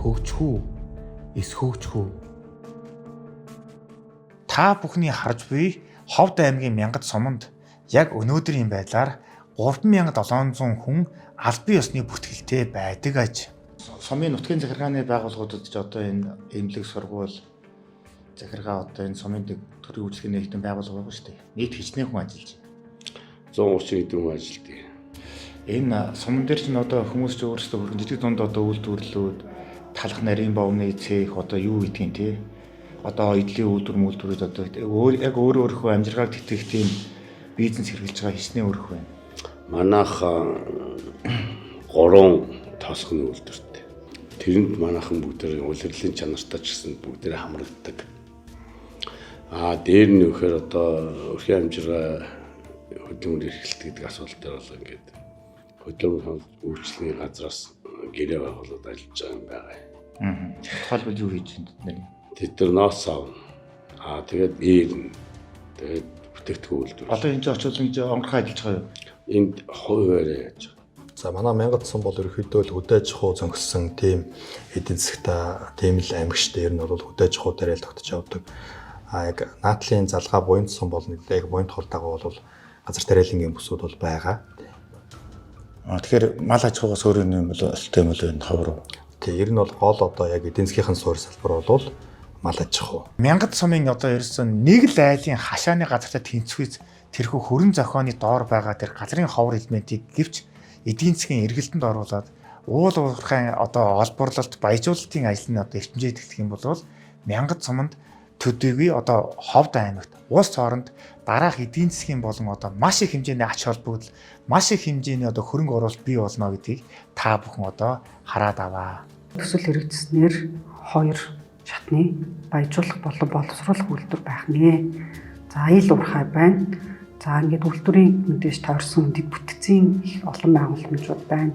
Хөгжих үү? Эс хөгжих үү? Та бүхний харж буй Ховд аймгийн Мянгат суманд яг өнөөдрийн байдлаар 3700 хүн албан ёсны бүртгэлтэй байдаг аж. Сумын нутгийн захиргааны байгууллагуудад ч одоо энэ эмнэлэг, сургууль, захиргаа, одоо энэ сумын төрийн үйлчлэгийн нэгдэн байгууллага байгаа шүү дээ. Нийт хичнээн хүн ажиллаж байна? 130 хэдэн хүн ажилладаг. Энэ суман дээр чинь одоо хүмүүс ч өөрсдөө хөргөн жижиг дунд одоо үйлдвэрлэлүүд, талах нарийн бовны цех, одоо юу гэдгийг те, одоо эдлийн үйлдвэр мүлдвэрүүд, одоо өөр яг өөрөө өөрийнхөө амжиргааг тэтгэх тийм бизнес хэрэглэж байгаа хичнээн өрх байна? Манайх гурван тоосгоны үйлдвэртэй. Тэрэнд манайхан бүгд улирлын чанартай ч гэсэн бүгд хамрагддаг. Аа, дээр нь өгөхөр одоо өрхийн амжиргаа хөдөлмөр эрхлэлт гэдэг асуулт дээр бол ингээд хөдөлмөр үйлчлэгийн газраас гэрээ байгуулад ажиллаж байгаа юм байгаа. Тухайлбал юу хийж байна тэд нар? Тэд нар ноос аавна. Аа, тэгээд ээрнэ. Тэгээд бүтээгдэхүүн үйлдвэр. Одоо энэ ч очивол ингэж онгорхой ажиллаж байгаа юу? Энд хувиараа яаж байгаа. За, манай Мянгат сум бол ерөнхийдөө л хөдөө аж ахуй зөнгөсөн тийм эдийн засгта тийм л аймагчтай, ер нь бол хөдөө аж ахуй дээр л тогтож явдаг. А яг наадлын залгаа буянт сум бол нэг яг буянт холтойгоо бол газар тариалангийн бүсүүд бол байгаа. А, тэгэхээр мал аж ахуйгаас өөр юм бол олтой юм бол энэ ховор уу? Тэг, ер нь бол гол одоо яг эдийн засгийн суурь салбар бол мал аж ахуй. Мянгат сумын одоо ерөөсөн нэг л айлын хашааны газартай тэнцвэц тэрхүү хөрөн зохионы доор байгаа тэр газрын ховор элементийг гэвч эдийн засгийн эргэлтэнд оруулаад уул уурхайн одоо олборлолт, баяжуулалтын ажил нь одоо эрчимжээ тэтгэх юм бол Мянгат суманд төдийгүй одоо Ховд аймагт, улс оронд дараах эдийн засгийн болон одоо маш их хэмжээний ач холбогдол, маш их хэмжээний одоо хөрөнгө оруулалт бий болно гэдгийг та бүхэн одоо хараад аваа. Төсөл хэрэгжснээр хоёр шатны баяжуулах болон боловсруулах үйлдвэр байх нэ. За, аялал уурхай байна. За, ингээд үйлдвэрийн мэдээж тойрсон дэд бүтцийн их олон байгууламжууд байна.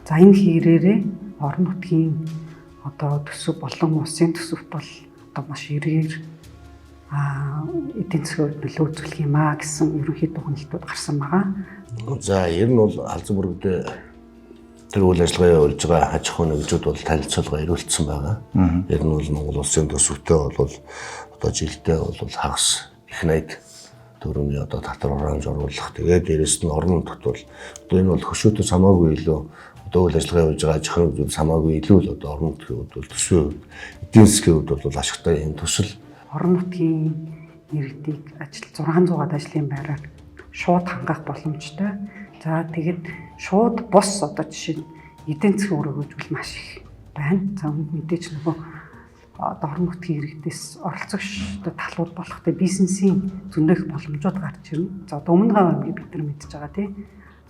За, энэ хийрээрээ орон нутгийн одоо төсөв болон улсын төсөвт бол одоо маш эргээр эдийн засгийн хувьд нөлөө үзүүлэх юм а гэсэн ерөнхий дүгнэлтүүд гарсан байгаа. За, ер нь бол Халзан бүрэгдээ тэр үйл ажиллагаа явуулж байгаа аж ахуйн нэгжүүд бол танилцуулга ирүүлсэн байгаа. Ер нь бол Монгол улсын төсөвтэй бол одоо жилдээ бол хагас их 80 төгрөгийн одоо татвар оранж оруулах. Тэгээд дээрэс нь орон нутгад бол одоо энэ бол хөшөөтөөс хамаагүй илүү одоо үйл ажиллагаа явуулж байгаа аж ахуйн нэгжүүд хамаагүй илүү л одоо орон нутгийн хувьд бол төсвийн хувьд, эдийн засгийн хувьд бол ашигтай юм төсөл. Орон нутгийн иргэдийг ажил 600-аад ажлын байраар шууд хангах боломжтой. За, тэгэд шууд бус одоо жишээ нь эдийн засгийн үр өгөөжүүл маш их байна. За, мэдээж нөгөө одоо орон нутгийн иргэдээс оролцогч одоо талууд болох тэ бизнесийн зөндөх боломжууд гарч ирнэ. За, одоо Өмнө Гав аймгийг бид нар мэдж байгаа, тий.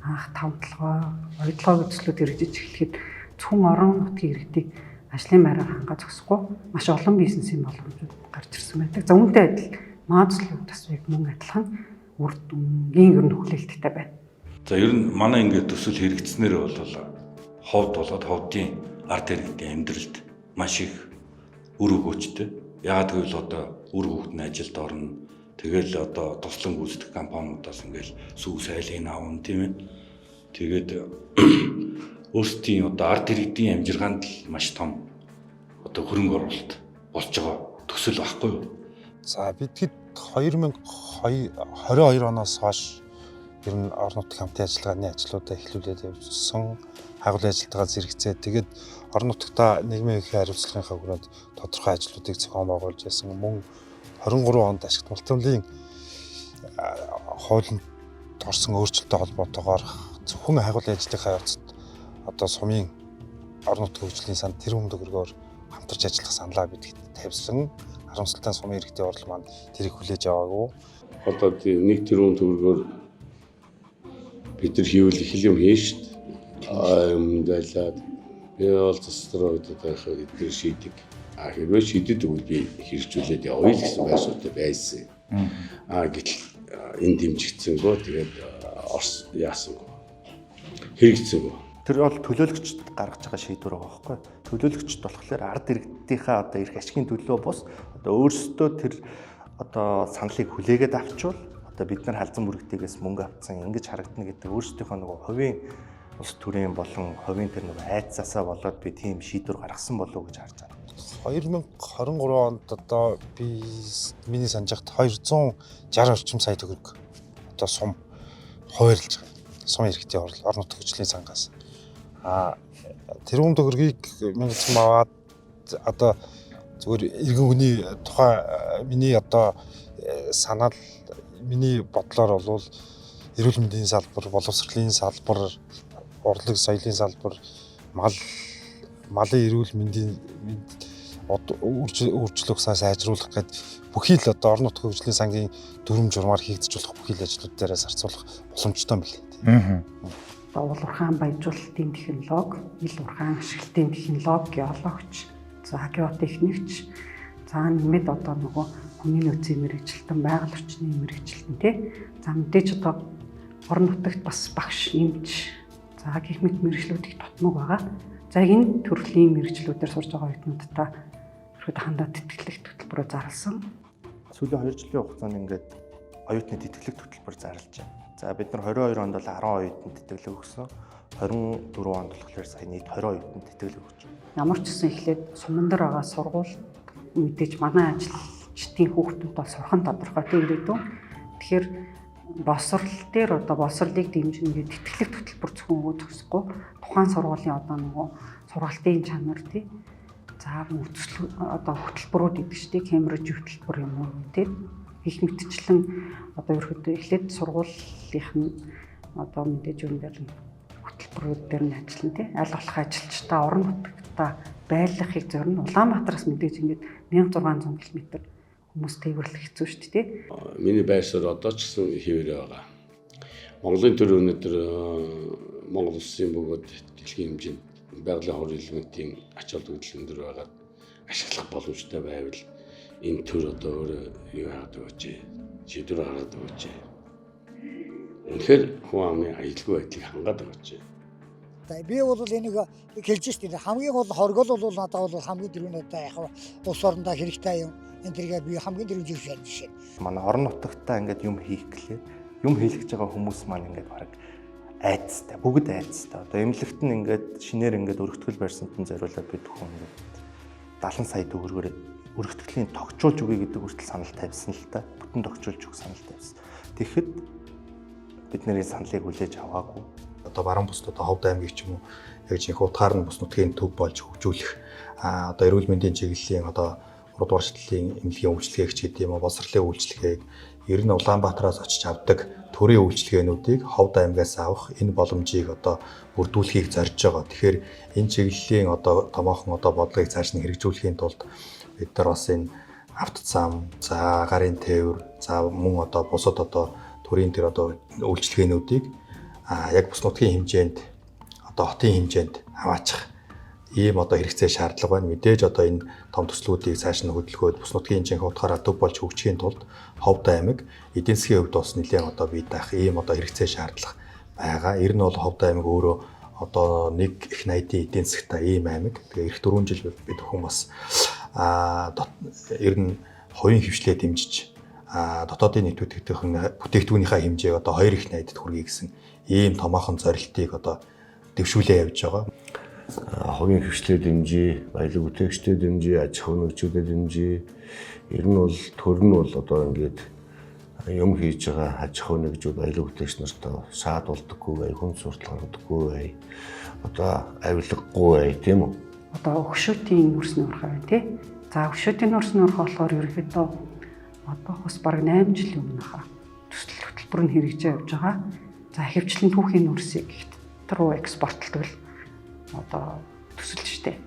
Анх Тав толгой, Оюутолгой төслүүд хэрэгжиж эхлэхэд зөвхөн орон нутгийн иргэдийг ажлын байраар хангаа зогсохгүй маш олон бизнесийн боломжууд гарч ирсэн байдаг. За, үүнтэй адил маазлын бас яг мөн адилхан үр дүнгийн ер нь хүлээлттэй байна. За, ер нь манай ингээд төсөл хэрэгжснээр бол Ховд болоод Ховдын ард иргэдийн амьдралд маш их үр өгөөчтэй. Яагаад гэвэл одоо үр хүүхэд нь ажилд орно. Тэгэл одоо туслан гүйцэтгэх компаниудаас ингээл сүү сайлын авна, тийм ээ. Тэгээд өөрсдийн одоо ард иргэдийн амжиргаанд л маш том одоо хөрөнгө оруулалт болж байгаа төсөл байхгүй юу? За, бид 2022 оноос хойш ер нь орон нутгийн хамтын ажиллагааны ажлуудаа эхлүүлээд явжсан, хайгуулын ажилтгаа зэрэгцээ. Тэгээд орон нутагта нийгмийн ерхий хариуцлагынхаа хүрээнд тодорхой ажлуудыг зохион байгуулж байсан. Мөн 23 онд ашигт мултамлын хуулинд орсон өөрчлөлттэй холбоотойгоор зөвхөн хайгуулын ажлынхаа явцад одоо сумын орон нутгийн хөгжлийн санд тэрбум төгрөгөөр хамтарч ажиллах саналаа бид тавьсан. Харамсалтай нь сумын иргэдийн хурал маань тэрийг хүлээж аваагүй. Одоо тийм 1 тэрбум төгрөгөөр бид нар хийвэл их л юм хийн шүү дээ. Аа, юм дайлаад би бол застраа одоо эдгээр шийдэг. А, хэрвээ шийдэд өгвөл би хэрэгжүүлээд явъя л гэсэн байр суурьтай байсан. А, гэтэл энэ дэмжигдсэнгөө, тэгээд орс яасангүй. Хэрэгжсэнгүй. Тэр бол төлөөлөгчд гаргаж байгаа шийдвэр байгаа байхгүй. Төлөөлөгчд болохоор ард иргэдийнхээ одоо эрх ашигын төлөө бус одоо өөрсдөө тэр одоо саналыг хүлээгээд авчвал одоо бид нар Халзан бүрэгтэйгээс мөнгө авцсан ингэж харагдана гэдэг өөрсдийнхөө нөгөө хувийн Улс төрийн болон хувийн тэр нэг айцаасаа болоод би тийм шийдвэр гаргасан болов уу гэж харж байна. 2023 онд одоо би миний санаж байхад 260 орчим сая төгрөг одоо сум хуваарлаж байгаа. Сум иргэдийн орон нутгийн хөгжлийн сангаас. Тэрбум төгрөгийг миний сум аваад одоо зүгээр иргэн хүний тухай миний одоо санаал миний бодлоор бол эрүүл мэндийн салбар, боловсролын салбар, урлаг соёлын салбар, малын эрүүл мэндийн үйлчлэх ухсаа сайжруулах гээд бүхий л одоо орон нутгийн хөгжлийн сангийн дүрм журмаар хийгдэж болох бүхий л ажлууд дээрээ зарцуулах боломжтой юм билээ. Одоо уул уурхаан баяжуулалтын технологи, ил уурхаан ашиглалтын технологи, геологч, за геотехникч, за нэмээд одоо нөгөө хүний нөөцийн мэргэжилтэн, байгаль орчны мэргэжилтэн тий. За мэдээж одоо орон нутагт бас багш, эмч, за гэх мэт мэргэжлүүд их тотмог байгаа. За энэ төрлийн мэргэжлүүдээр сурж байгаа оюутнуудаа ерөөд хандаа тэтгэлэг хөтөлбөрөөр зарласан. Сүүлийн 2 жилийн хугацаанд ингээд оюутны тэтгэлэг хөтөлбөр зарлаж байна. За бид нар 22 онд бол 10 оюутанд тэтгэлэг өгсөн. 24 онд болохоор сая нийт 20 оюутанд тэтгэлэг өгч байна. Ямар ч гэсэн эхлээд суман дээр байгаа сургууль мэдээж манай ажилчдын хүүхдүүд бол сурах нь тодорхой тийм ирээдүйн. Тэгэхээр боловсрол дээр одоо боловсролыг дэмжинэ гэдэг тэтгэлэг хөтөлбөр зөвхөн өгөө зогсохгүй тухайн сургуулийн одоо нөгөө сургалтын чанар тий. За одоо хөтөлбөрүүд гэдэг чинь тий Кембриж хөтөлбөр юм уу тий. Их мэтчлэн одоо ерөөдөө эхлээд сургуулийнх нь одоо мэдээж юун дээр нь хөтөлбөрүүд дээр нь ажиллана тий. Аль болох ажилчдаа орон нутагта байлгахыг зорино. Улаанбаатараас мэдээж ингээд 1600 км хүмүүс тээвэрлэх хэцүү шүү дээ тий. Миний байр суурь одоо ч гэсэн хэвээрээ байгаа. Монголын төр өнөөдөр Монгол улсын бөгөөд дэлхийн хэмжээнд байгалийн хор элементийн ач холбогдол өндөр байгаад ашиглах боломжтой байвал энэ төр одоо өөрөө юу яагаад өгөөч, шийдвэр гаргаад өгөөч. Үнэхээр хүн амын аюулгүй байдлыг хангаад өгөөч. Би бол энийг хэлж штэ хамгийн гол хоргол бол надад бол хамгийн түрүүнд одоо яг улс орондоо хэрэгтэй юм. Энэ тэргээ би хамгийн түрүүнд зөвшөөрнө жишээ. Манай орон нутагтаа ингээд юм хийх гэлээ. Юм хийлгэж байгаа хүмүүс маань ингээд бараг айцтай, бүгд айцтай. Одоо эмнэлэгт нь ингээд шинээр ингээд өргөтгөл барьсанд нь зориулаад бид бүхэн ингээд 70 сая төгрөгөөр өргөтгөлийн тогтчулж өгье гэдэг хүртэл санал тавьсан л та. Бүтэн тогтчулж өгөх санал тавьсан. Тэгэхэд бид нарын саналыг хүлээж аваагүй. Одоо баруун бусд одоо Ховд аймгийг ч юм уу яг жинхэнэ утгаар нь бус нутгийн төв болж хөгжүүлэх одоо эрүүл мэндийн чиглэлийн одоо 3 дугаар шатлалын эмнэлгийн үйлчилгээг ч гэдэг юм уу боловсролын үйлчилгээг ер нь Улаанбаатараас очиж авдаг төрийн үйлчилгээнүүдийг Ховд аймгаас авах энэ боломжийг одоо бүрдүүлэхийг зорж байгаа. Тэгэхээр энэ чиглэлийн одоо томоохон одоо бодлогыг цааш нь хэрэгжүүлэхийн тулд бид нар бас энэ авто зам, за гарын тээвэр, за мөн одоо бусад одоо төрийн тэр одоо үйлчилгээнүүдийг яг бус нутгийн хэмжээнд одоо хотын хэмжээнд аваачих ийм одоо хэрэгцээ шаардлага байна. Мэдээж одоо энэ том төслүүдийг цааш нь хөдөлгөөд бус нутгийн жинхэнэ утгаараа төв болж хөгжихийн тулд Ховд аймаг эдийн засгийн хувьд бас нэлээд одоо бий даах ийм одоо хэрэгцээ шаардлага байгаа. Ер нь бол Ховд аймаг өөрөө одоо нэг их найдын эдийн засгтай ийм аймаг. Тэгээ эх 4 жил бид бүхэн бас ер нь хувийн хвшлээ дэмжиж дотоодын нийт бүтээгдэхүүнийхээ хэмжээг одоо 2 их найдад хүргэе гэсэн ийм томоохон зорилтыг одоо дэвшүүлээ явж байгаа. Хувийн хвшлээ дэмжиж, баялаг бүтээгчдээ дэмжиж, аж ахуйн нэгжүүдэд дэмжиж. Ер нь бол төр нь бол одоо ингээд юм хийж байгаа аж ахуйн нэгжүүд, баялаг бүтээгч нартай саад болдоггүй бай, хүн суртал гаргадаггүй бай, одоо авилгагүй бай, тийм үү? Одоо өгшөөтийн нүүрсний уурхай байна тий. За өгшөөтийн нүүрсний уурхай болохоор ерөнхийдөө одоо бас бараг 8 жилийн өмнө хаа төсөл хөтөлбөр нь хэрэгжиж явж байгаа. За ихэвчлэн түүхийн нүүрсийг хятад руу экспортлдог л одоо төсөл штэ.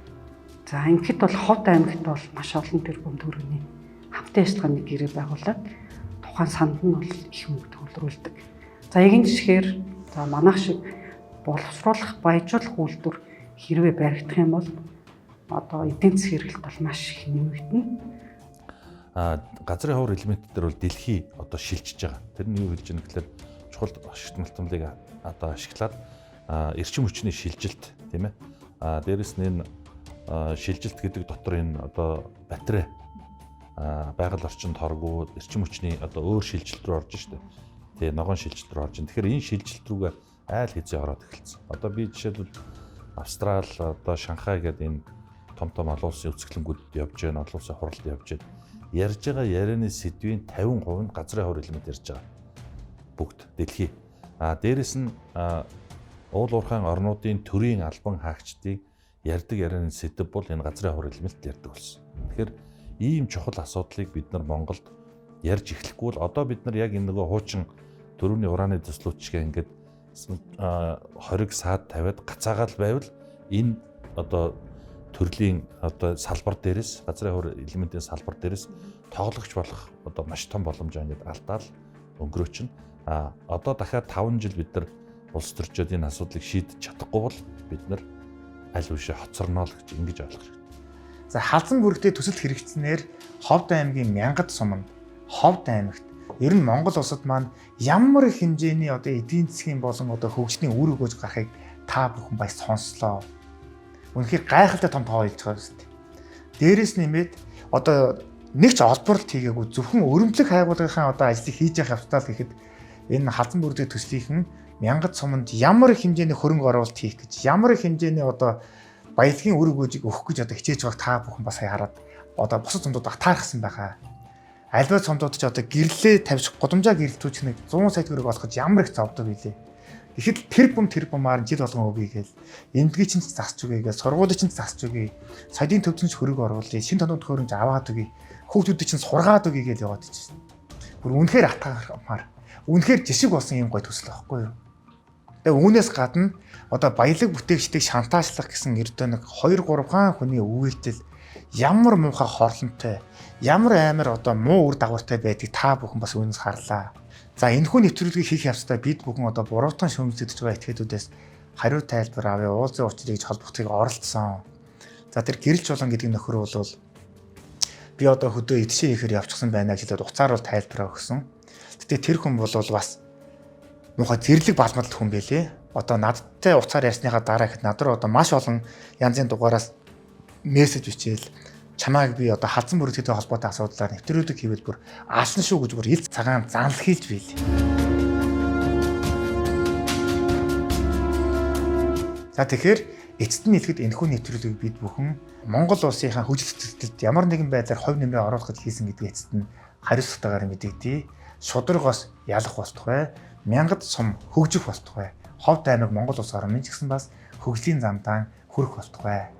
За ингэхэд бол Ховд аймагт бол маш олон тэрбум төгрөгийн хамтын ажиллагааны гэрээ байгуулад тухайн санд нь бол их мөнгө төгөлрүүлдэг. За яг энэ жишгээр за манайх шиг боловсруулах, баяжуулах үйлдвэр хэрвээ баригдах юм бол одоо эдийн засгийн хэрэглэлт бол маш их нэмэгдэнэ. Газрын ховор элемент дээр бол дэлхий одоо шилжиж байгаа. Тэр нь юу хэлж байгаа гэхээр чухал ашигт малтамлыг одоо ашиглаад эрчим хүчний шилжилт тийм ээ. Дээрэс нь энэ шилжилт гэдэг дотор энэ одоо батарей байгаль орчинд хоргуу эрчим хүчний одоо өөр шилжилт рүү орж штэ. Тэгээ ногоон шилжилт рүү орж. Тэгэхээр энэ шилжилт рүүгээ айл хэзээ ороод эхэлсэн. Одоо би жишээлбэл Австрал, одоо Шанхай гэдэг энэ том том олон улсын үзэсгэлэнгүүдэд явж байна, олон улсын хуралд явж байна. Ярьж байгаа ярианы сэдвийн 50% нь газрын ховор элемент ярьж байгаа. Бүгд дэлхий. А дээрэс нь уул уурхайн орнуудын төрийн албан хаагчдыг ярьдаг ярианы сэдэв бол энэ газрын ховор элемент ярьдаг болсон. Тэгэхээр ийм чухал асуудлыг бид нар Монголд ярьж эхлэхгүй бол одоо бид нар яг энэ нөгөө хуучин төрөвний ураны төслүүд шиг ингээд хориг саад тавиад гацаагаал байвал энэ одоо төрлийн одоо салбар дээрээс газрын ховор элементийн салбар дээрээс тоглогч болох одоо маш том боломжоо ингээд алдаал өнгөрөөчнө. А одоо дахиад 5 жил бид нар улс төрчид энэ асуудлыг шийдэж чадахгүй бол бид нар аль үшээ хоцорно л гэж ингэж ойлгох хэрэгтэй. За Халзан бүрэгтэй төсөл хэрэгжсэнээр Ховд аймгийн Мянгад суманд, Ховд аймагт ер нь Монгол улсад маань ямар их хэмжээний одоо эдийн засгийн болон одоо хөгжлийн үр өгөөж гарахыг та бүхэн бас сонслоо. Үнэхээр гайхалтай том тоо хэлж байгаа юм. Дээрээс нэмээд одоо нэг ч олборлолт хийгээгүй зөвхөн өрөмтлөх хайгуулгынхаа одоо ажлыг хийж явах явцдаа л гэхэд энэ Халзан бүрэгтэй төслийнхэн Мянгад суманд ямар их хэмжээний хөрөнгө оруулалт хийх гэж, ямар их хэмжээний одоо баялагын үр өгөөжийг өгөх гэж одоо хичээж байгааг та бүхэн бас хараад одоо бусад сумдууд атаархсан байгаа. Альва сумдууд ч одоо гэрлээ тавьж гудамжаа гэрэлтүүч нэг 100 сая төгрөг олох гэж ямар их зовдөг билээ. Тэгэхэд тэр бумаар жил болгон өгье гээл. Эмнэлгийг чинь засч өгье гээл, сургуулийг чинь засч өгье. Соёлын төвчөнд хөрөг оруулъя, шин тоног төхөөрөмж аваад өгье. Хүүхдүүдийг чинь сургаад өгье гээл яваад ичсэн. Бүр үнэхээр атаархмаар. Үнэхээр жишг болсон юм гой төсөл байхгүй юу? Тэгээ үүнээс гадна одоо баялаг бүтээгчдийг шантаашлах гэсэн ердөө нэг 2 3 хаан хүний үйлдэл ямар муухай хорлонтой, ямар амар одоо муу үр дагавартай байдгийг та бүхэн бас үүнээс харлаа. За энэхүү нэвтрүүлгийг хийх явцдаа бид бүхэн одоо буруутан шүүмжлэгдэж байгаа этгээдүүдээс хариу тайлбар авъя, уулзын учрыг холбогдохыг оролдсон. За тэр гэрэл чулан гэдэг нөхөр бол би одоо хөдөө эдшээ ихээр явчихсан байна гэж хэлээд уцаар бол тайлбараа өгсөн. Гэтэ тэр хүн бол бас муухай зэрлэг балмал хүн байлээ. Одоо надтай уцаар ярьсныхаа дараа ихэд над руу одоо маш олон янзын дугаараас мессеж бичээл чамааг би одоо Халзан бүрэгтэй холбоотой асуудлаар нэвтрүүлэг хийвэл бүр алсан шүү гэж бүр ил цагаан занл хийлж билээ. За тэгэхээр эцэст нь хэлэхэд энэхүү нэвтрүүлгийг бид бүхэн Монгол улсынхаа хөгжил цэцгэлд ямар нэгэн байдлаар хувь нэмрээ оруулах гэж хийсэн гэдгийг эцэст нь хариуцлагатайгаар мэдэгдъе. Шударгаас ялах болтугай, Мянгад сум хөгжих болтугай. Ховд аймаг Монгол улс орон минь ч гэсэн бас хөгжлийн замдаа хүрэх болтугай.